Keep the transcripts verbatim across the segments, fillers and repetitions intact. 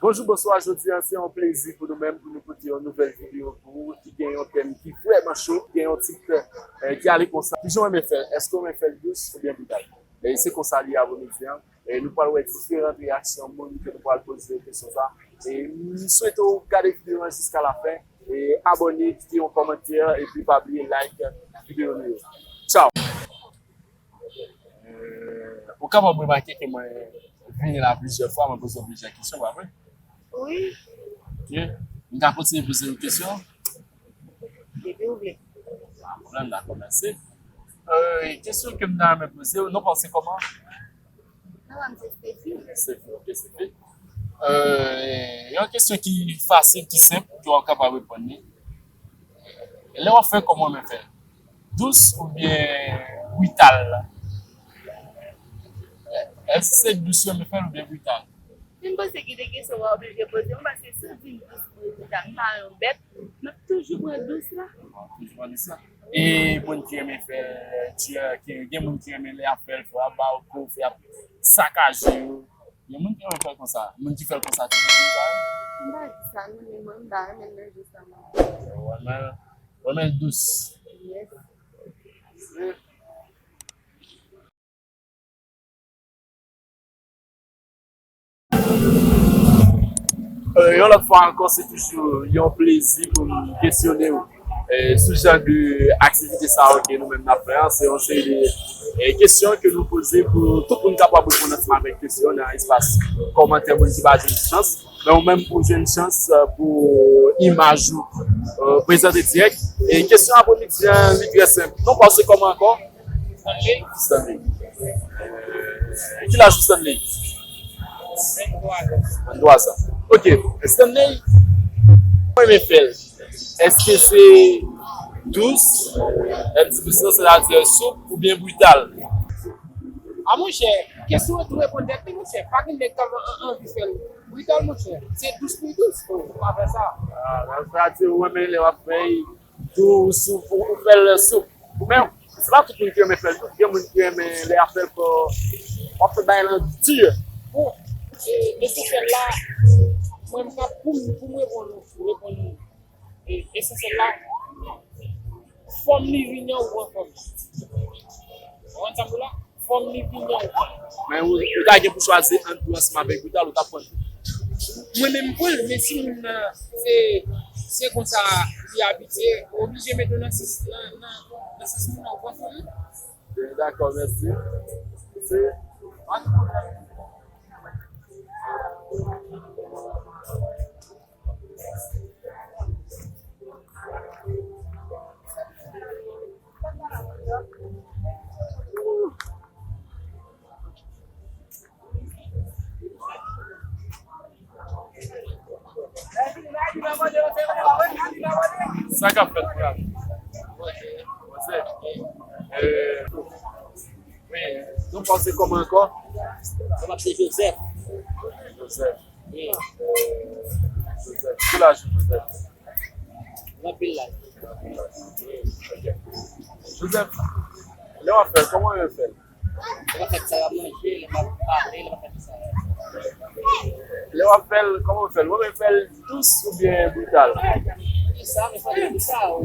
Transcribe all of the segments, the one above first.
Bonjou, bonswa. Jodi a, se yon plezi pou nou menm pou nou pote yon nouvèl videyo pou ou ki gen yon tèm ki vrèman cho, ki gen yon tit, eh, ki ale konsa. Kijan w renmen fè l? Èske w renmen fè l dous oubyen brital? E se konsa li ye apre midi an. E nou pral wè diferan reyaksyon moun ke nou pral poze kesyon sa. E m swete w gade videyo an jiska lafen. E abòne, kite yon kòmantè, epi pa bliye like videyo nou yo. Tchao! Eh, ou kapab remake ke mwen vini la plizyè fwa, mwen poze w plizyè kesyon, pa vre? Wi. Ok. M ka kontinye poze w kesyon? Depi ou vle. Pa pwoblèm, dakò, mèsi. Eh, kesyon ke m ta renmen poze w, non pa w se kòman? Non, mwen se Stephie. Stephie, ok, Stephie. Eh, yon kesyon ki fasil, ki senp, ke w ap kapab reponn li. Lè w ap fè kòman w renmen fè l? Dous oubyen brital? Èske se dous ou renmen fè l oubyen brital? Si m panse ki te kesyon w oblije poze m, paske si w di m dous oubyen brital, m pa yon bèt, m ap toujou pran dous la. Toujou pran dous la. E moun ki renmen fè l, ki, ki, gen moun ki renmen lè y ap fè l fò, y ap ba yo kou, y ap sakaje yo. Gen moun ki renmen fè l konsa. Moun ki fè l konsa, ti moun sa yo. M pa di sa, non, men mwen, m pa renmen nan je sa, non. Ou renmen, ou renmen l dous. Yes. Eh, yon lòt fwa ankò, se toujou yon plezi pou m kesyone w, eh, sou jan de aktivite sa yo ke nou menm n ap fè an. Se yon seri de, eh, kesyon ke nou poze pou tout moun kapab reponn ansanm avèk kesyon nan espas kòmantè moun ki pa jwenn chans. Men ou menm ou jwenn chans, eh, pou imaj ou, eh, prezante dirèk. E kesyon apre midi an, li trè senp. Non pa w se kòman ankò? Stanley. Stanley. Eh, ki laj ou, Stanley? Venntwa zan. Venntwa zan. Ok. Stanley, ou renmen fè l? Èske se dous? Lè m di dous lan, sètadi soup oubyen brital? A monchè, kesyon an tou reponn tèt li, monchè. Pa gen nèg k ap an-, anvi fè l brital, monchè. Se dous pou dous, ou pa fè sa. Ah, sa di ou renmen lè w ap fè l dous, ou, ou fè l soup. Ou menm, se pa tout moun ki renmen fè l dous, gen moun ki renmen lè y ap fè l fò, w ap fè bagay lan di. Bon, e, esansyèl la, mwen m ka, pou m, pou m reponn ou, reponn ou, e, esansyèl la, fò m li vini an ou pran fò m. Ou konprann sa m di w la? Fò m li vini an ou pran. Men ou, ou ta gen pou chwazi ant dous ansanm avèk brital, ou ta pran. Mwen menm m pran l, men si moun nan se, se konsa li abitye, ou oblije mete w nan sans, nan, nan, nan sans moun nan, ou pran fò m. Dakò, mèsi. Mèsi. Pa gen pwoblèm. Sa k ap fèt, frè? What's up? Eh, wi, non pa w se kòman ankò? Mwen se Joseph. Joseph. Wi. Joseph. Ki laj ou, Joseph? Anpil laj. Ok. Joseph, lè w ap fè l, kòman w ap fè l? Lè m ap fè sa, m ap manje, lè m ap pale, lè m ap fè sa. Lè w ap fè l, kòman w fè l? Ou renmen fè l dous oubyen brital? Ki sa, men fò dous sa, wi.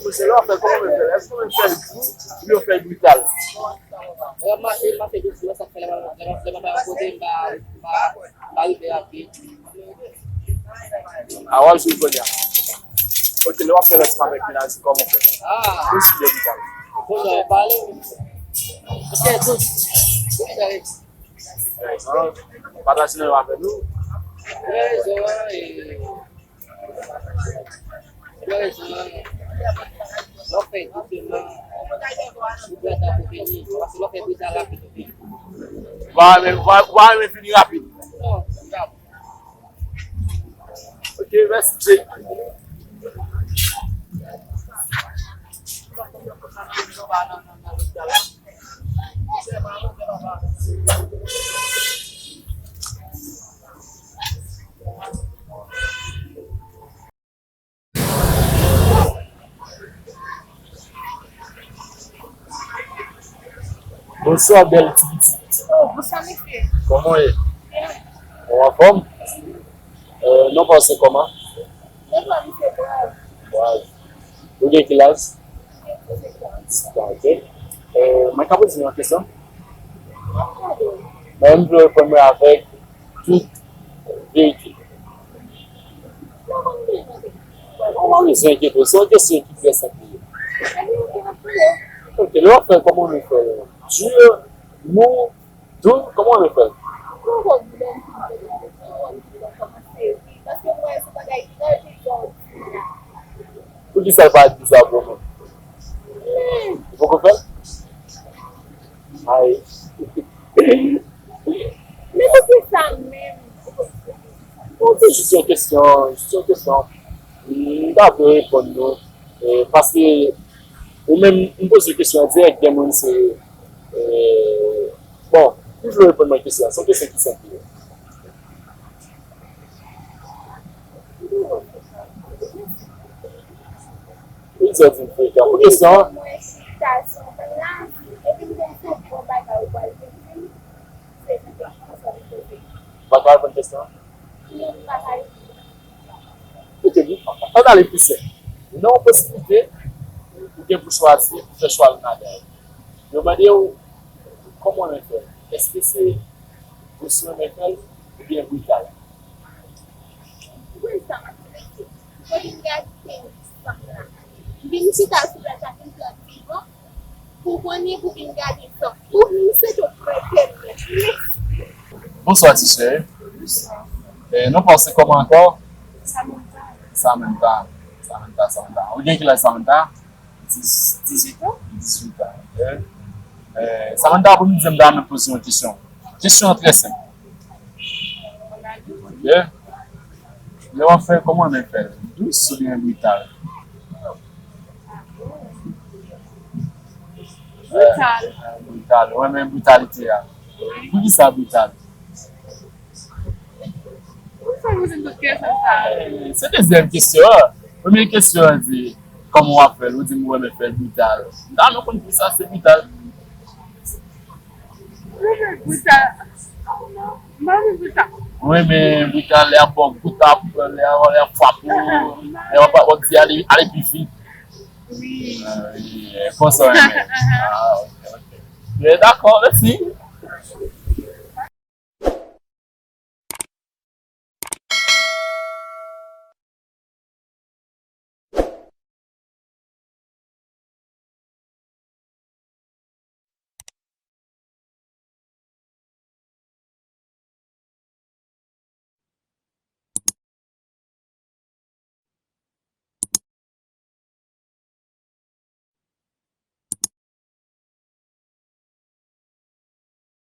Monchè, lè w ap fè l, kòman w renmen fè l? Èske w renmen fè l dous oubyen w fè l brital? Lè m ap mache, m mache dous, lè sa fè lè m ap, lè m ap, lè m ap al kote, m pa, m pa, m pa rive rapid. A, w ap jwe kounye a. Ok, lè w ap fè lòt ansanm avèk mennaj ou, kòman w fè? Ah. Dous oubyen brital? Kounye a, w pale. Ok, dous. Dous, sa vle di. Pataje nan yo avè nou. Trè rezon an, e, trè rezon an, lè w fè dousman, ou pral ta pou fini, paske lè w fè brital rapid, ou fini. Ou pa renmen, ou pa, ou pa renmen fini rapid. Non, bravo. Ok, mèsi, Jay. Bonswa, bèl ti pitit. Oh, bonswa, mesye. Kòman w ye? Byen. Bon, Anfòm? Euh, non pa w se kòman? Non pa m se Brad. Brad. Ou gen ki laj? Gen dizuit an. Dizuit an, ok. Euh, mwen ka poze yon kesyon? Mwen, m vle reponn mwen avèk tout verite. Ou pa bezwen enkyete w, se yon kesyon ki trè senp li ye. Ok, lè w ap fè l, kòman w vle fè l? Di, mou, dou, kòman w vle fè l? Paske mwen se bagay trè bizarre. Poukisa l pa bizarre pou ou menm? Ou poko fè l? Ay. Men poukisa menm? Bon, se jis yon kesyon, jis yon kesyon. M ta vle reponn nou. Eh, paske ou menm, m poze kesyon an dirèk, gen moun se, eh, bon, m vle reponn mwen kesyon an. Se yon kesyon ki senp li ye. Wi, sa di m frekan. Pou kesyon an, pa ka reponn kesyon an? Ok, ann ale pi senp. Nan yon posiblite, ou gen pou chwazi pou fè chwa l nan lavi. Yo mande w, kòman w renmen fè l? Èske se dous ou renmen fè l oubyen brital? Pou sa m ap rete. Pou vin gade fanm la. Vin chita sou plaj la, vin pran ti van. Pou konnen pou vin gade fanm. Pou vin se te prete mèt. Bonswa, ti cheri. Bonswa. Eh, non pa w se kòman ankò? Samantha. Samantha. Samantha, Samantha. Ou gen ki laj, Samantha? Dizuit an. Dizuit an, ok. Eh, Samantha, pou m di m ta renmen poze yon kesyon. Kesyon an trè senp. Ok. Lè w ap fè, kòman w renmen fè l? Dous oubyen brital? Brital. Brital. Ou renmen britalite a. Poukisa brital? Ou sa poze m tout kesyon sa yo? Se dezyèm kesyon an. Premye kesyon an di, kòman w ap fè l? Ou di m ou renmen fè l brital. M ta renmen konn poukisa se brital. Ou renmen brital? M pa renmen brital. Ou renmen brital, lè y ap ba w goutap, lè y ap, lè y ap frape w, lè y ap, w ap di ale, ale pi vit. Wi. Ah, wi, eh, konsa w renmen. Ah, ok, ok. Byen, dakò, mèsi.